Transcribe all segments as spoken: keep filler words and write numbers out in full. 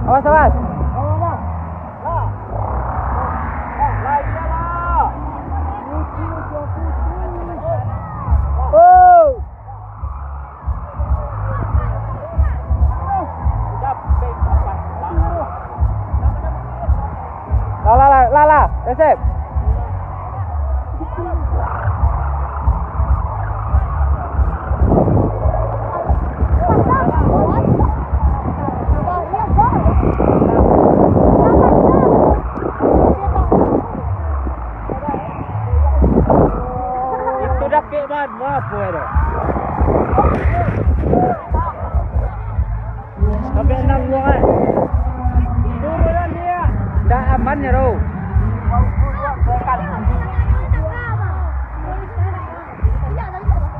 Awas, awas. Oh. Lah, lah, lah, lah, lah. Resep. Itu dakek ban, apo ado? Sampai enam buah, eh. Turun dia. Ndak aman ya, bro.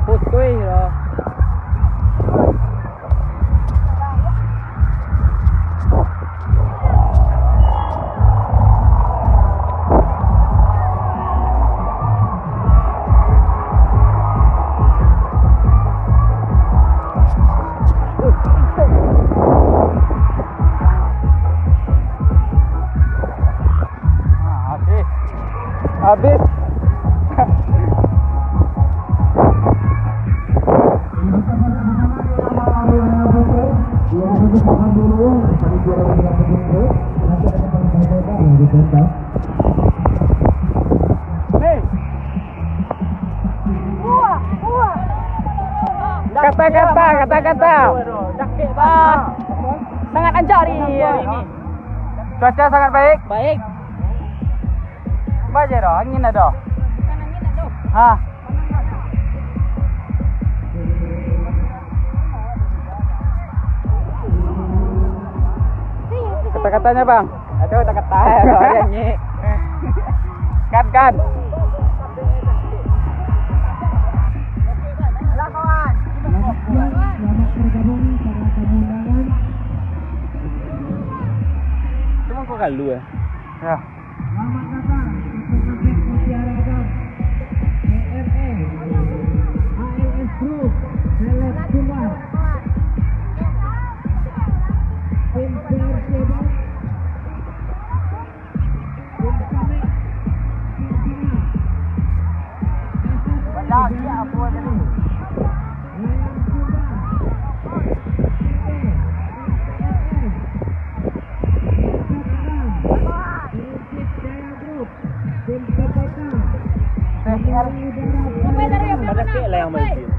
Putuih, bro. Nah, habis. Habis. Kata-kata, kata-kata. Sangat lancar hari, hari ini. Cuaca sangat baik. Baik. Baja doh, angin ado. Bukan angin ado. Ha. Kata-katanya, Bang. Aduh, kata-kata, angin. Kan, kan. Selamat siang, selamat bergabung para tamu undangan. Cuma kau kalu, eh? Ya. Selamat datang untuk Masjid Mutiara Agam, P R E, A L S Group, Seleb Sumbar, tim P R C Bank, tim Kamek, tim Sina, S S P, Banyak, ya, apa tadi? Layan Sumbar, P R E, P R E, P R E, P R E, Jaya Group. Pada kek lah yang main game.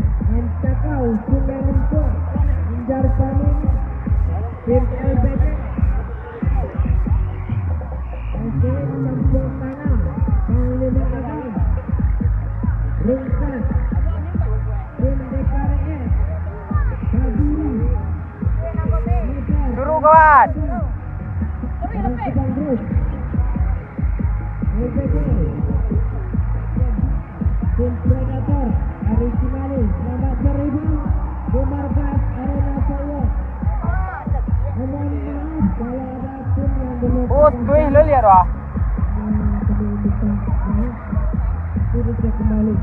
Suruh kawan. Tim Predator dari Cimali, selamat seribu di markas Arema Solo. Mohon maaf kalau ada tim yang belum. Oh, tuh lo lihat wah. Sudah kembali.